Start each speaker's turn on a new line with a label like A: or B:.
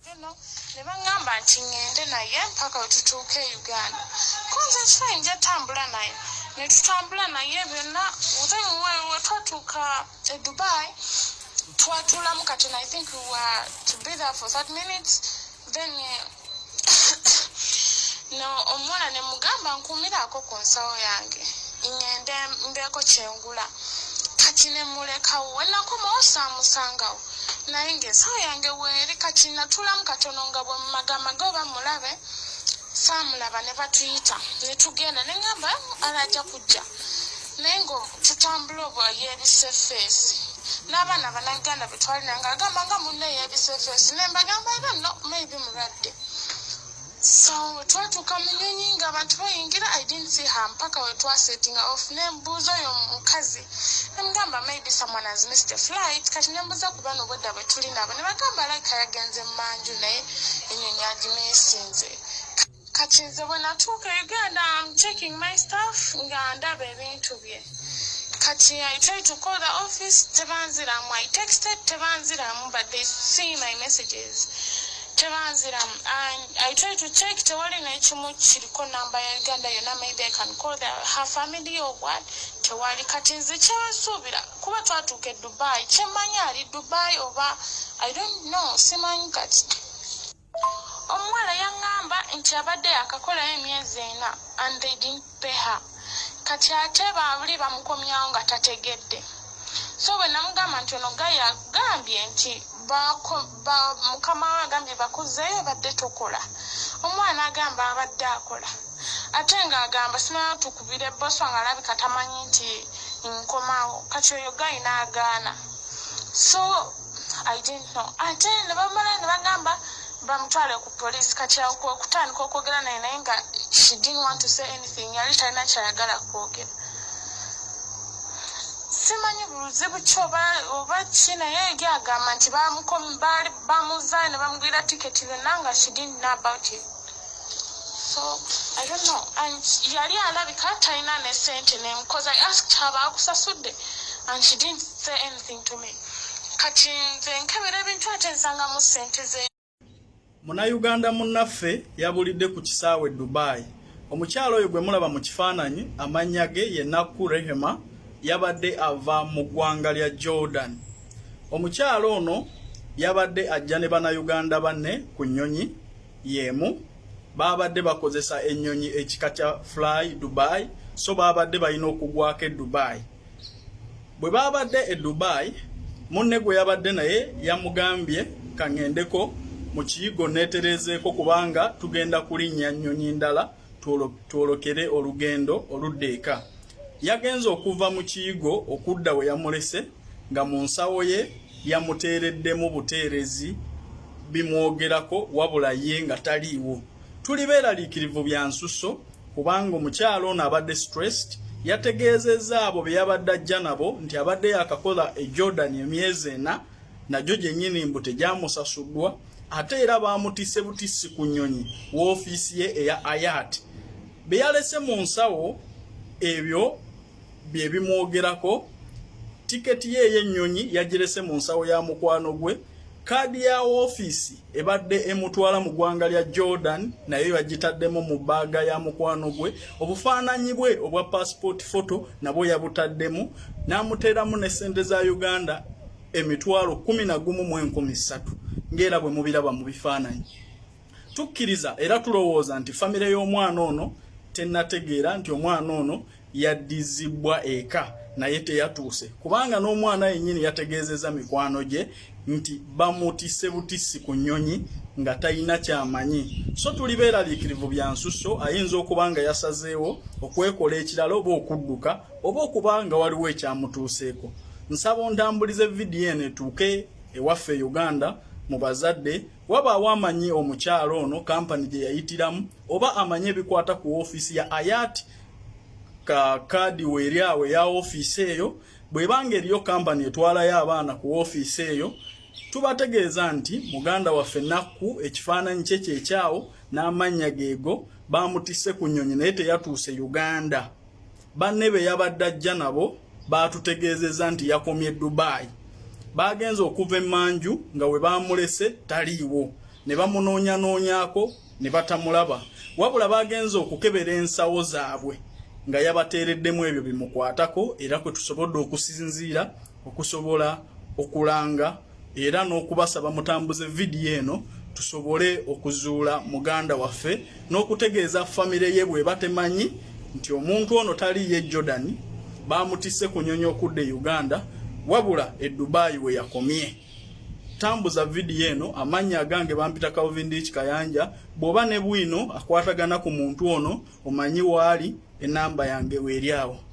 A: Don't know. Ne baŋŋamba nti ŋŋende naye mpaka we tutuuka e Uganda. Konze kifai nja tambula naye, ne tutambula naye byonna. Then we twatuuka e Dubai, twatuulamu katono. I think we were to be there for 30 minutes. Then no omuwala ne mugamba, "Nkuumiraako ku nsawo yange, ŋŋende mbeeko kyengula." Kati ne mulekawo. Wenakomawo saamusangawo, naye ng'ensawo yange weeri. Kati natuulamu katono nga bwe mumagamaga oba mulabe, saamulaba. Ne batuyita ne tugenda, ne ŋŋamba alajja kujja, naye nga tutambula obwo yeebise face. N'abaana Bannayuganda be twalina nga agamba nga munne yeebise face, ne mbagamba era no maybe mulwadde. So twatuuka mu nyonyi ng'abantu bayingira, I didn't see her mpaka we twasettinga off. Nembuuza oyo omukazi, nemugamba maybe someone has missed a flight. Kati nembuuza ku bano obwedda bwe tuli nabo, ne bagamba like yagenze mumanju naye enyonyi agimissinze. Kati nze bwe natuuka e Uganda, I'm checking my stuff nga ndaba ebintu bye. Kati I try to call the office, tebanziramu. I texted, tebanziramu, but they see my messages, tebanziramu. And I try to check, tewali n'ekimu kiriko namba ya Uganda yonna. Maybe I can call her family or what, tewali. Kati nze kyensuubira, kuba twatuuka e Dubai, kyemmanyi ali Dubai oba I don't know, simanyi. Kati omuwala yaŋŋamba nti abadde yakakolayo emyezi 4 and they didn't pay her. Kati ate baabuli bamukomyawo nga tategedde. So bwe namugamba nti ono guy agambye nti mukama we agambye bakuzeeyo badde tokola, omwana agamba abadde akola, ate ng'agamba simanya tukubire boss wange, alabika tamanyi nti nkomawo. Kati oyo guy n'agaana. So I didn't know. Ate ne bamala ne bagamba bamutwale ku poliisi. Kati awo kwe kutandika okwogera naye, naye nga she didn't want to say anything, yali talina kyayagala kwogera. Simanyi buzibu ki oba ki, naye eri agamba nti baali bamuzaayo ne bamugwira tiketi byonna nga she didn't know about it. So I don't know. And yali alabika talina ne sente nemu, 'cause I asked her, "Baakusasudde?" and she didn't say anything to me. Kati nze nkebera ebintu, ate nsangamu sente ze.
B: Munnayuganda munnaffe yabulidde ku kisaawe e Dubai. Omukyalo oyo gwe mulaba mu kifaananyi, amannya ge ye Nakku Rehema, yabadde ava mu ggwanga lya Jordan. Omukyalo ono yabadde ajja ne Bannayuganda banne ku nnyonyi y'emu. Baabadde bakozesa ennyonyi ekika kya Fly Dubai, so baabadde balina okugwako e Dubai. Bwe baabadde e Dubai, munne gwe yabadde naye yamugambye, "Kaŋŋendeko mu kiyigo neetereezeeko, kubanga tugenda kulinnya nnyonyi ndala twolokere olugendo oludda eka." Yagenze okuva mu kiyigo okudda we yamulese, nga mu nsawo ye yamuteereddemu buteerezi bimwogerako, wabula ye nga taliiwo. Tuli beeraliikirivu bya nsusso, kubanga omukyalo ono abadde stressed. Yategeezezza abo be yabadde ajja nabo nti abadde yakakola e Jordan emyezi 4, nagyo gyennyini mbu tegyamusasuddwa, ate era baamutisse butissi ku nnyonyi. Woofiisi ye eya Ayat be yalese mu nsawo, ebyo bye bimwogerako. Tiketi ye ey'ennyonyi yagirese mu nsawo ya mukwano gwe. Kaadi ya woofiisi ebadde emutwala mu ggwanga lya Jordan naye yagitaddemu mu bbaaga ya mukwano gwe. Obufaananyi bwe obwa passport photo nabwo yabutaddemu, n'amuteeramu ne ssente za Uganda 11,300, ng'era bwe mubiraba mu bifaananyi. Tukkiriza era tulowooza nti famire y'omwana ono tennategeera nti omwana ono yaddizibwa eka, naye teyatuuse, kubanga n'omwana yennyini yategeezezza mikwano gye nti bamutisse butissi ku nnyonyi nga talina kyamanyi. So tuli beeraliikirivu bya nsusso, ayinza okuba nga yasazeewo okwekola ekirala, oba okudduka, oba okuba nga waliwo ekyamutuuseeko. Nsaba ontambulize vidiyo eno etuuke ewaffe e Uganda mu bazadde. Wabaawo amanyi omukyalo ono, kampani gye yayitiramu, oba amanyi ebikwata ku woofiisi ya Ayat, ka kaadi weeri awo eya woofiisi eyo. Bw'ebanga eriyo kampani etwalayo abaana ku woofiisi eyo, tubategeeza nti muganda waffe Nakku, ekifaananyi kye kyekyawo n'amannya geego, bamutisse ku nnyonyi naye teyatuuse Uganda. Banne be yabadde ajja nabo baatutegeezezza nti yakomye Dubai. Bagenze okuva emmanju nga we baamulese taliiwo. ne bamunoonyanoonyaako ne batamulaba wabula bagenze okukebera ensawo zaabwe nga yabateereddemu ebyo bimukwatako era kwe tusobodde okusinziira okusobola okulanga era n'okubasaba mutambuze vidiyo eno tusobole okuzuula muganda waffe n'okutegeeza famire ye bweba temanyi nti omuntu ono taliiyo e Jordan, baamutisse ku nyonyi okudda e Uganda wabula e Dubai we yakomye. Tambuza vidiyo eno, amannya agange bampita Calvin Dich Kayanja, bw'oba ne bwino akwatagana ku muntu ono omanyi waali, enamba yange weeri awo.